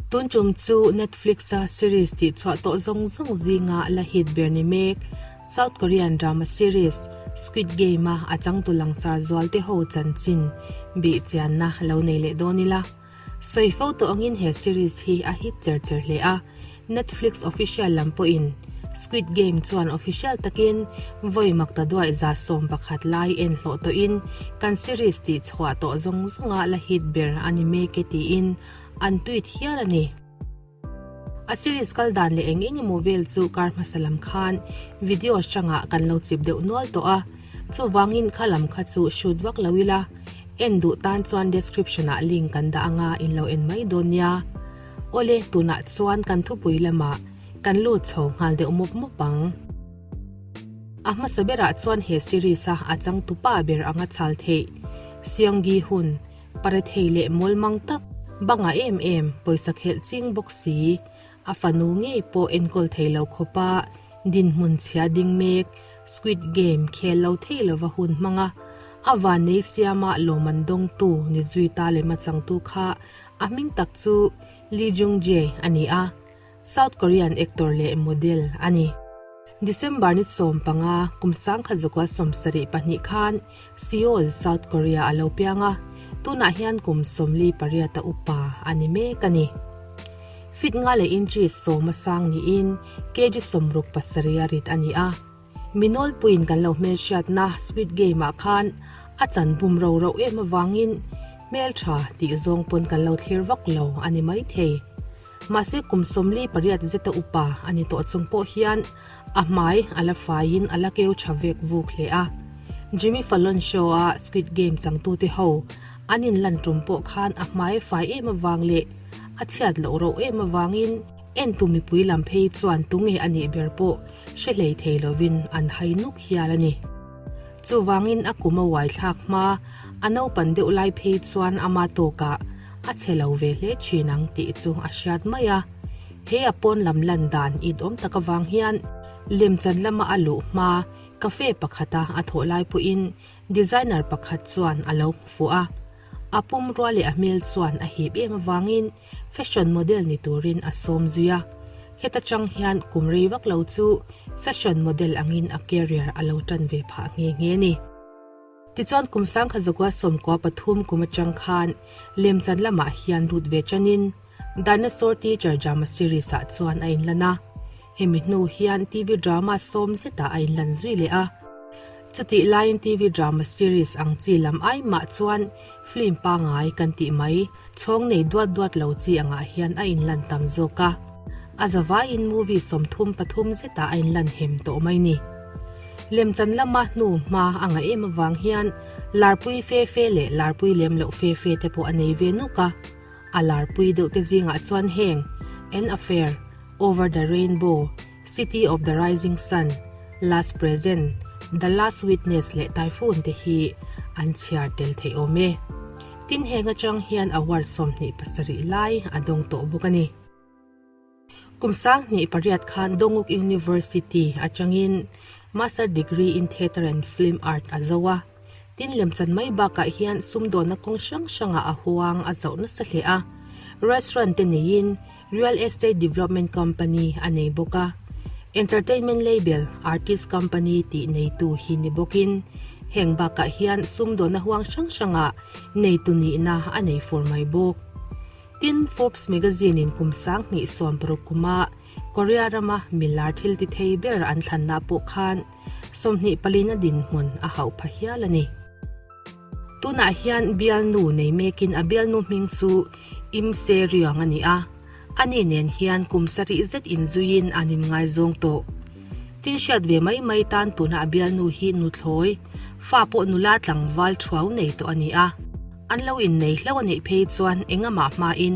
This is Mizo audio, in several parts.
Tun tum chu Netflix-a series tihchhuah tawh zawng zawng zinga la hit ber ni mek, South Korean drama series Squid Game-a a changtu langsar zualte ho chanchin bih chianna lo nei leh dawn ila. Sawi fo tawh angin he series hi a hit cher cher hle a, Netflix official lam pawhin Squid Game chuan official takin vawi makta duaih 11 lai en hlawh tawhin kan series tih chhuah tawh zawng zawnga la hit ber a ni mek e tiin an tweet hial a ni. A series kal dan leh eng eng emaw vel chu kar hmasa lam khan video hrangah kan lo chip deuh nual tawh a, chuvangin kha lam kha chu shoot vak lo ila, en duh tan chuan description ah link kan dah anga in lo en mai dawn nia. Awle tunah chuan kan thupui lamah kan lut chho nghal deuh mawp mawp ang. A hmasa berah chuan he series a a changtupa ber anga chhal theih Seong Gi Hun Parethei leh mawlmang tak, banga em em, pawisa khelh ching bawk si, a fanu ngei pawh enkawl thei lo khawpa dinhmun chhia ding mek, Squid Game khel lo thei lova hun hmanga a vannei siama lawmman dawngtu ni zui ta lema changtu kha a hming tak chu Lee Jung Jae a ni a. South Korean actor leh model a ni. December ni 15, kum 1972 khan Seoul, South Korea a lo piang a, tunah hian kum 48 a upa a ni mek a ni. Feet nga leh inches 10 a sang niin kg 67 a rit a ni a. Mi nawlpuiin kan lo hmelhriatna Squid Game-ah khan a chan bum ro rauh em avangin hmeltha tih zawng pawn kan lo thlir vak lo a ni maithei. Mahse kum 48 zeta upa a ni tawh chung pawh hian a hmai a la faiin a la keu tha vek vuk hle a. Jimmy Fallon show-a Squid Game changtute ho an inlan tum pawh khan a hmai fai em avang leh a chhiat loh rauh em avangin entu mipui lam phei chuan tunge a nih ber pawh hre hlei thei lovin an hai nuk hial a ni. Chuvangin a kum a uai thlak hma, a naupan deuh lai phei chuan ama tawkah a chhe lo ve hle thin ang tih chu a hriat mai a. He a pawn lam lan dan it awm tak avang hian lemchan lama a luh hma cafe pakhata a thawh lai pawhin designer pakhat chuan a lo hmu fuh a. A pumrua leh a hmel chuan a hip em avangin fashion model ni turin a sawm zui a. Heta chang hian kum rei vak lo chu fashion model angin a career a lo tan ve phah nghe nghe a ni. Tichuan kum 1993 kum atang khan lemchan lamah hian lut ve tanin Dinosaur Teacher drama series ah chuan a inlan a. Hemi hnu hian TV drama sawm zetah a inlan zui leh a. Chutih laiin TV drama series ang chi lam ai mah chuan film pangai kan tih mai chhawng nei duat duat lo chi angah hian a inlan tam zawk a. A zavaiin movie 33 zetah a inlan hem tawh mai ni. Lemchan lama hnu hma a ngaih em avang hian larpui fe fe leh larpui lem loh fe fe te pawh a nei ve nuk a. A larpui deuh te zingah chuan heng, An Affair, Over the Rainbow, City of the Rising Sun, Last Present, The Last Witness leh Typhoon te hi an chhiar tel theih awm e. Tin heng atang hian award 27 lai a dawng tawh bawk a ni. Kum 2008 khan Dongguk University atangin Master Degree in Theatre and Film Art a zo a. Tin lemchan mai bakah hian sumdawnna kawng hrang hrangah a huang a zoh nasa hle a. Restaurant te neiin Real Estate Development Company a nei bawk a. Entertainment label Artist Company tih neitu hi ni bawkin heng bakah hian sumdawnna huang hrang hrangah neitu nihna a nei fur mai bawk. Tin, Forbes magazine-in kum 2016 kuma Korea rama milar thil ti thei ber an thlanna pawh khan 24 na dinhmun a hauh pha hial a ni. Tunah hian bialnu nei mekin a bialnu hming chu Im Se Ryong a ni a, ani nen hian kum sarih zet inzuiin an inngaizawng tawh. Tin hriat ve mai mai tan tuna a bialnu hi nuthlawi, fa pawh nula tlangval thuau nei tawh a ni a. An lo innei hlauh a nih phei chuan engamah hmain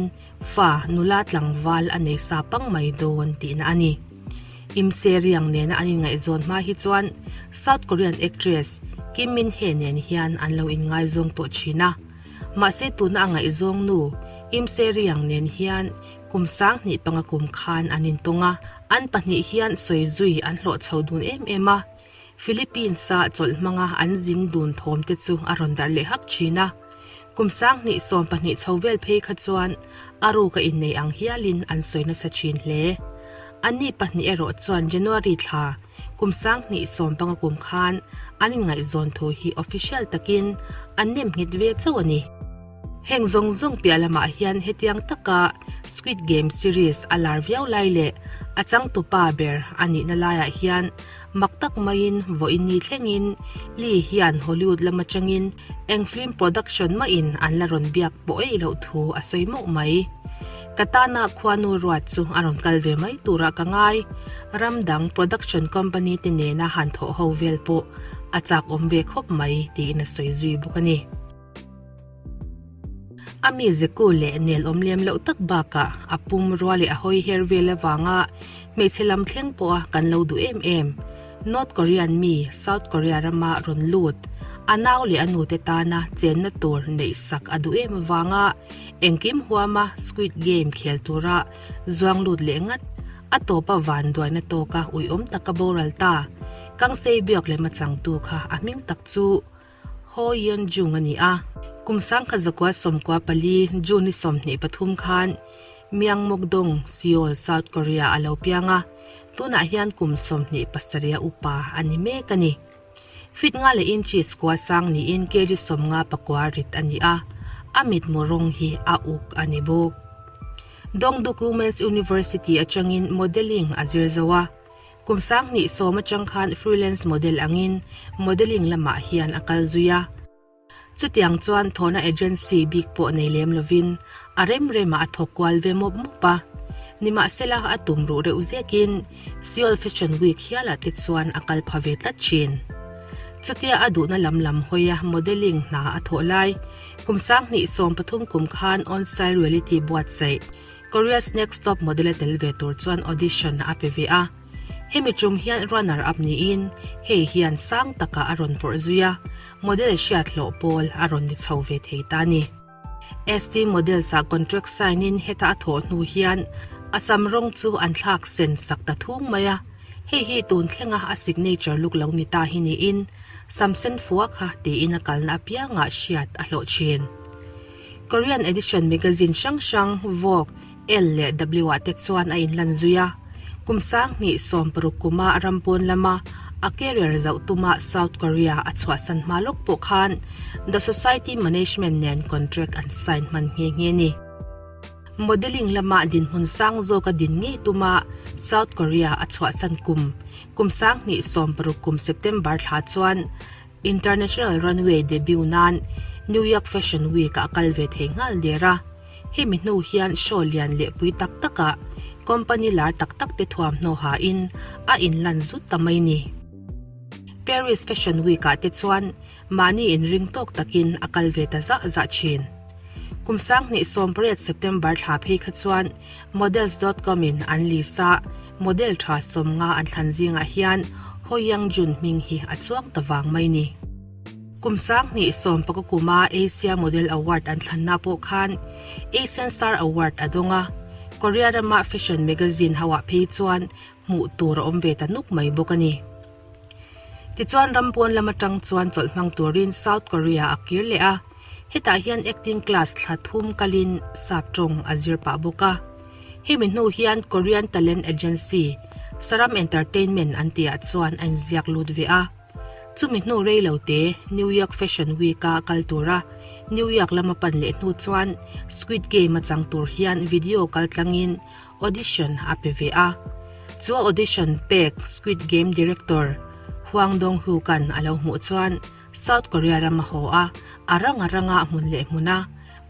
fa nula tlangval a nei sa pang mai dawn tihna a ni. Im Se Riang nena an inngaihzawn hma hi chuan South Korean actress Kim Min Hye nen hian an lo inngaizawng tawh thin a. Mahse tuna a ngaihzawng nu Im Se Riang nen hian kum 2005 kum khan an intawng a, an pahnih hian sawi zui an hlawh chho dun em em a. Philippines-a chawlh hmanga an zin dun thawm te chu a rawn darh leh hak thin a. Kum 2020 chho vel phei kha chuan a ruka innei ang hialin an sawi nasa thin hle. Anni pahnih erawh chuan January thla kum 2015 kum khan an inngaihzawn thu hi official takin an nem nghet ve chauh a ni. Heng zawng zawng piah lamah hian hetiang taka Squid Game series a lar viau lai leh a changtupa ber a nihna laiah hian mak tak maiin vawiin ni thlengin Lee hian Hollywood lam atangin eng film production mahin an la rawn biak pawh eih loh thu a sawi mauh mai. Ka tana khuanu ruat chu a rawn kal ve mai turah ka ngai. Ram dang production company te nena han thawh ho vel pawh a chak awm ve khawp mai tiin a sawi zui bawk a ni. A mi zeku leh nel awm lem loh tak bakah a pum rua leh a hawi her vel avanga hmeichhe lam thleng pawha kan lo duh em em. North Korean mi South Korea rama rawn lut a nau leh a nute tana chenna tur neih sak a duh em avanga engkim huama Squid Game khel tura zuang lut leh ngat a tawpa vanduaina tawka uiawm taka boral ta Kang Sei-byuk lema changtu kha a hming tak chu Ho Yeon Jung a ni a, kum 1994 June ni 23 khan Myeongmokdong, Seoul, South Korea a lo piang a, tunah hian kum 27 upa a ni mek a ni. Feet nga leh inches kua sang niin kg 59 rit a ni a, a mitmu rawng hi a uk a ni bawk. Dongduk Women's University atangin modelling a zir zo a, Kum 2010 atang khan freelance model angin modelling lamah hian a kal zui a. Chutiang chuan thawhna agency bik pawh nei lem lovin a rem remah a thawk kual ve mawp mawp a. Nimahsela a tum ruh reuh zekin Seoul Fashion Week hialah te chuan a kal pha ve tlat thin. Chutia a duhna lam lam hawia modelling hna a thawh lai kum 2013 kum khan on-site reality buatsaih Korea's Next Top Model a tel ve tur chuan audition a pe ve a. Hemi tum hian runner up niin hei hian sang takah a rawn vawrh zui a, model hriat hlawh pawl a rawn ni chho ve thei ta a ni. ST Models ah contract sign in heta a thawh hnu hian a sam rawng chu an thlak sen sak ta thung mai a, hei hi tun thlenga a signature look lo ni ta hi niin sam sen fua kha tiin a kalna apiangah hriat a hlawh thin. Korean edition magazine hrang hrang Vogue, Elle leh W ah te chuan a inlan zui a. Kum 2016 kuma ram pawn lama a career zauh tuma South Korea a chhuahsan hma lawk pawh khan The Society Management nen contract an sign hman nghe nghe ni. Modelling lama dinhmun sang zawka din ngei tuma South Korea a chhuahsan kum kum 2016 kum September thla chuan International runway debut nan New York Fashion Week ah a kal ve thei nghal der a, hemi hnu hian show lian leh pui tak takah company lar tak tak te thuamhnaw hain a inlan zut ta mai ni. Paris Fashion Week ah te chuan mahni inring tawk takin a kal ve ta zah zah thin. Kum 2018 September thla phei kha chuan Models dot com in an list a, model tha 50 an thlan zingah hian Ho Yang Jun hming hi a chuang ta vang mai ni. Kum 2019 kuma Asia Model Award an thlanna pawh khan Asian Star Award a dawng a, Korea rama fashion magazine ho ah phei chuan hmuh tur a awm ve ta nuk mai bawk a ni. Tichuan ram pawn lam atang chuan chawlh hmang turin South Korea a kir leh a, hetah hian acting class thla thum kalin sap tawng a zir pah bawk a. Hemi hnu hian Korean talent agency Saram Entertainment an tihah chuan a inziak lut ve a. Chumi hnu rei lo te New York Fashion Week-a kal tura New York lama pan leh hnu chuan Squid Game a chang tur hian video kaltlangin Audition a pe ve a. Chu a audition pek Squid Game director Hwang Dong-hyuk-a'n a lo hmuh chuan South Korea ram a haw a, a rang a ranga hmun leh hmuna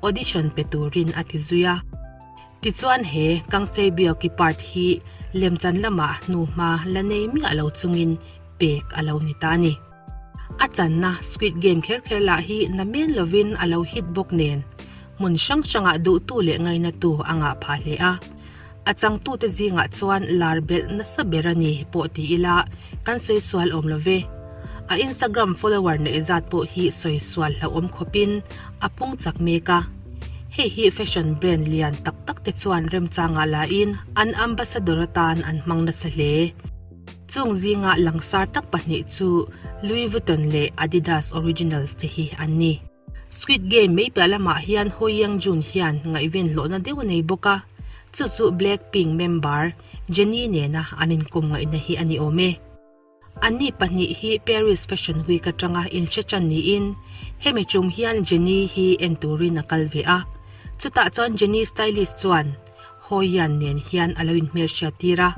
audition pe turin a ti zui a. Tichuan he Kang Sae-byeok-i part hi lemchan lamah hnuhma la nei miah lo chungin pek a lo ni ta a ni. A channa Squid Game kher kher lah hi na men lovin a lo hit bawk nen, hmun hrang hrangah duhtu leh ngainatu a ngah phah hle a. A changtute zingah chuan lar belh nasa ber a ni pawh ti ila kan sawi sual awm lo ve. A Instagram follower neih zat pawh hi sawi sual hlauhawm khawpin a pung chak mek a. Hei hi fashion brand lian tak tak te chuan remchangah lain an ambassador atan an hmang nasa hle. Chung zinga langsar tak pahnih chu Louis Vuitton leh Adidas Originals te hi an ni. Squid Game mai piah lamah hian Ho Yang Jun hian ngaihven hlawhna deuh a nei bawk a, chu chu Blackpink member Jennie nena an inkawm ngaihna hi a ni awm e. Anni pahnih hi Paris Fashion Week atanga inhre tan niin hemi tum hian Jennie hi en turin a kal ve a. Chutah chuan Jennie stylist chuan Ho Yan nen hian a lo inhmelhriat tir a.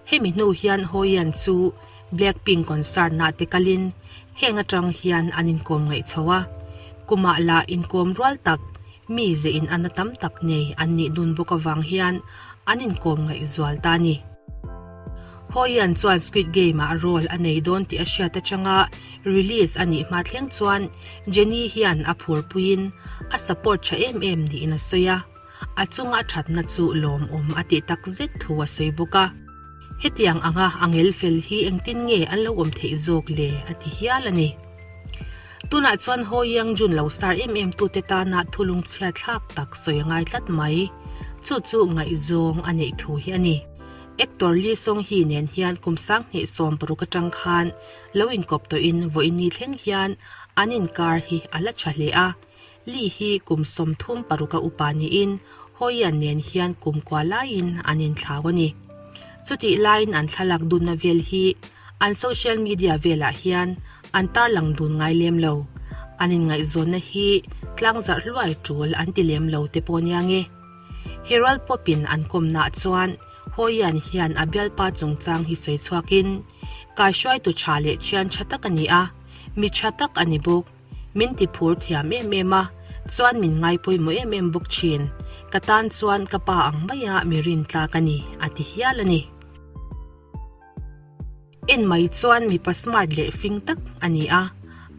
Hemi hnu hian Ho Yan chu Blackpink concert nah te kalin heng atang hian an inkawm ngaih chho a. Kumah lah inkawm rual tak, mi ze in ana tam tak nei an nih dun bawk avang hian an inkawm ngaih zual ta a ni. Ho Yan chuan Squid Game-ah role a nei dawn tih a hriat atanga release a nih hma thleng chuan Jennie hian a phurpuiin a support tha em em niin a sawi a, a chunga a thatna chu lawmawm a tih tak zet thu a sawi bawk a. Hetiang anga a ngel fel hi engtin nge an lo awm theih zawk le a ti hial a ni. Tunah chuan Ho Yang Jun lo star em em tute tana thulung chhiat thlak tak sawi a ngai tlat mai. Chu chu ngaihzawng a neih thu hi a ni. Actor Lee Song Hee nen hian kum 2016 atang khan lo inkawp tawhin vawiin thleng hian an inkar hi a la tha hle a. Lee hi kum 36 a upa niin Ho Yan nen hian kum kua laiin an inthlau a ni. Chutih laiin an thlalak dunna vel hi an social media velah hian an tarlang dun ngai lem lo. An inngaihzawnna hi tlangzarh hluai tul an ti lem lo te pawh nia nge. Herald Pop-in an kawmnaah chuan Hoian hian a bialpa chungchang hi sawi chhuakin, Kaihruaitu tha leh thian tha tak a ni a, mi tha tak a ni bawk. Min ti phur thiam em em a, chuan min ngai pawimawh em em bawk thin. Ka tan chuan ka pa ang maia mi rintlak a ni, a ti hial a ni. En mai chuan mipa smart leh fing tak a ni a,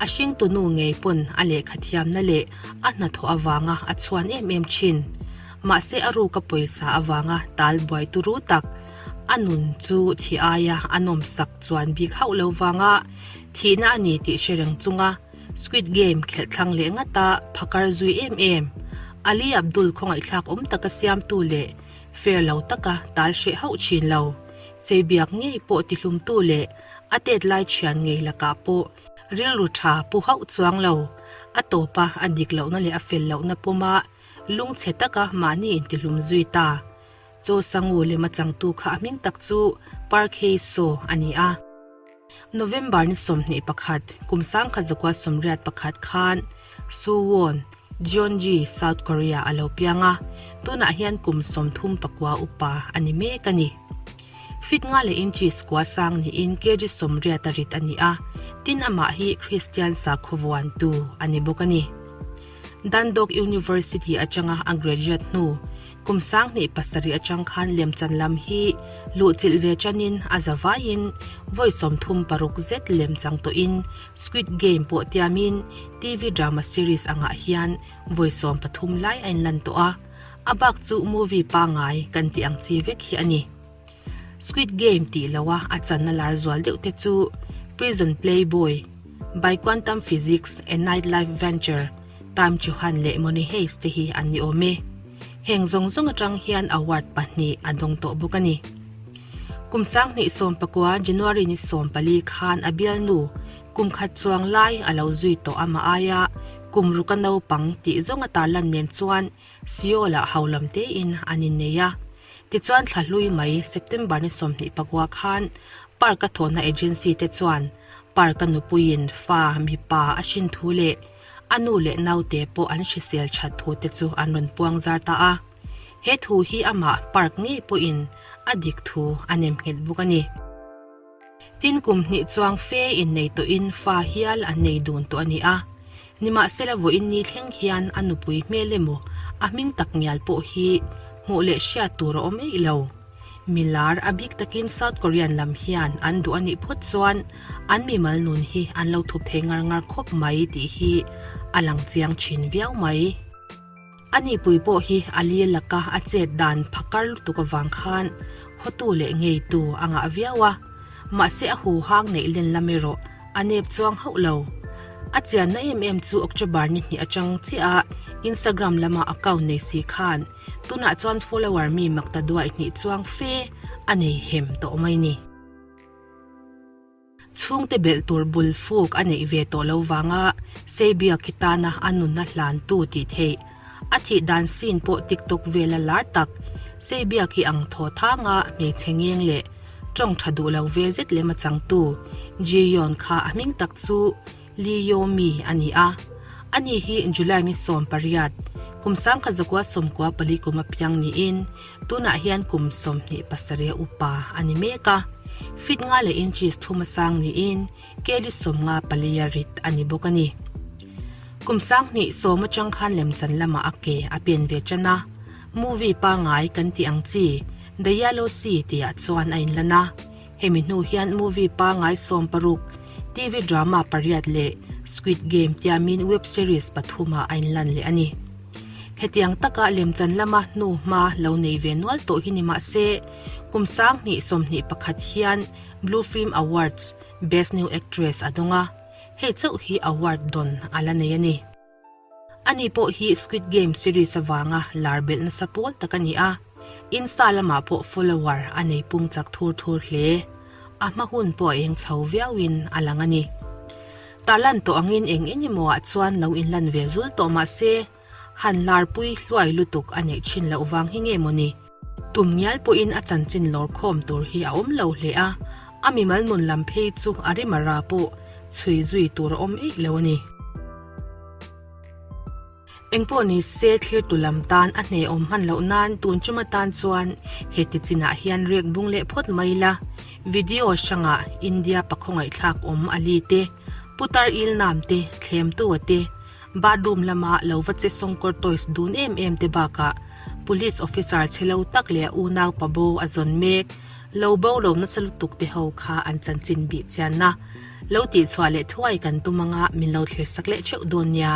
a hringtu nu ngei pawn a lehkha thiamna leh a hnathawh avanga a chhuan em em thin. Mahse a ruka pawisa avanga tal buai turu tak a nun chu thi aia a nawmsak chuan bik hauh lo vanga thihna a ni tih hre reng chunga Squid Game khelh thlang leh ngata phakar zui em em Ali Abdul khawngaihthlak awm taka siamtu leh fair lo taka tal hreh hauh thin lo. Seibiak ngei pawh tihlumtu leh a tet lai thian ngei lakah pawh rilru tha pu hauh chuang lo. A tawpa a dik lohna leh a fel lohna pawma lungchhe taka mahni intihlum zui ta. Chaw Sangu lem a changtu kha a hming tak chu Park Hae Soo a ni a. November ni 21, kum 1981 khan Suwon, Gyeonggi, South Korea a lo piang a, tunah hian kum 39 upa a ni mek a ni. Feet nga leh inches kua sang niin kg 80 a rit a ni a, tin amah hi Kristian sakhaw vuantu a ni bawk a ni. Dundalk University atanga a graduate hnu kum 2007 atang khan lemchan lam hi luhchilh ve tanin a zavaiin vawi 36 zet lemchang tawhin Squid Game pawh tiamin TV drama series angah hian vawi 13 lai a inlan tawh a, a bak chu movie pangai kan tih ang chi vek hi a ni. Squid Game tih loha a channa lar zual deuh te chu Prison Playboy, By Quantum Physics, A Nightlife Venture, Time Chuhan leh Money Heist te hi an ni awm e. Heng zawng zawng atang hian award pahnih a dawng tawh bawk a ni. Kum 2019 January ni 14 khan a bialnu kum khat chuang lai a lo zui tawh amah aia kum ruka naupang tih zawng a tarlan nen chuan Seoul-ah haulam tein an innei a. Tichuan thla hlui mai September ni 24 khan Park-a thawhna agency te chuan Park-a nupuiin fa mipa a hrin thu leh a nu leh naute pawh an hrisel that thu te chu an rawn puang zar ta a. He thu hi amah Park ngei pawhin a dik thu a nem nghet bawk a ni. Tin kum hnih chuang fe innei tawhin fa hial an nei dun tawh a ni a. Nimahsela vawiin ni thleng hian a nupui hmel emaw a hming tak ngial pawh hi hmuh leh hriat tur a awm eih lo. Milar a bik takin South Korean lam hian an duh a nih phawt chuan an mimal nun hi an lo thup thei ngar ngar khawp mai tih hi a lang chiang thin viau mai. A nipui pawh hi a li laka a chet dan phakar lutuk avang khan hawtu leh ngeitu a ngah viau a, mahse a huhang neih len lam erawh a nep chuang hauh lo. A chianna em em chu October ni hnih atang chiah a Instagram lama account nei si khan tunah chuan follower mi makta duai hnih chuang fe a nei hem tawh mai ni. Chhungte belh tur bul fuk a neih ve tawh lo vanga Seibiaki tana a nunna hlantu tih theih. A thih dan scene pawh TikTok vela lar tak Seibiaki ang thaw thanga hmeichhe ngeng leh tawng tha duh lo ve zet lem a changtu Ji-yeon kha a hming tak chu Lee Yo-mi a ni a. Ani hi July ni 18, kum 1994 kum a piang niin tunah hian kum 27 a upa a ni mek a. Feet nga leh inches thum a sang niin Keli 54 a rit a ni bawk a ni. Kum 2010 atang khan lemchan lamah a ke a pen ve tan a, movie pangngai kan tih ang chi The Yellow Sea tihah chuan a inlan a. Hemi hnu hian movie pangngai 16, TV drama pariat leh Squid Game tiamin web series pathumah a inlan leh a ni. Hetiang taka lemchan lama hnu hma lo nei ve nual tawh hi ni mah se, kum 2021 hian Blue Film Awards Best New Actress a dawng a, hei chauh hi award dawn a la nei a ni. Ani pawh hi Squid Game series avanga lar belh nasa pawl tak a ni a, Insta lamah pawh follower a nei pung chak thur thur hle. A hma hun pawh a eng chho viauin a lang a ni. Tarlan tawh angin eng eng emaw ah chuan lo inlan ve zul tawh mah se, han larpui hluai lutuk a neih thin loh vang hi nge maw ni? Tum ngial pawhin a chanchin lawr khawm tur hi a awm lo hle a, a mimal nun lam phei chu a rimara pawh chhui zui tur a awm eih lo a ni. Engpawh ni se thlirtu lam tan a hnehawm hman loh nan tun chuma tan chuan heti chinah hian rek bung leh phawt mai la. Video hrangah India pakhawngaihthlak awm Ali te, Putar Ilnam te, Thlemtua te, Bathroom lama lo va che sawngkawr toys dun em em te bakah Police officer chhe lo tak leh a unau pa bo a zawn mek lo bo lo nasa lutuk te ho kha an chanchin bih chianna lo tihchhuah leh thuai kan tum anga min lo thlir sak leh theuh dawn nia.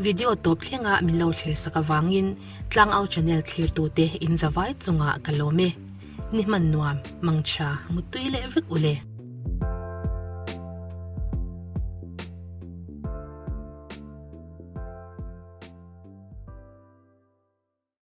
Video tawp thlenga min lo thlir sak avangin Tlangau channel thlirtute in zavai chungah ka lawm e. Ni hman nuam, mangtha, muttui leh vek u le.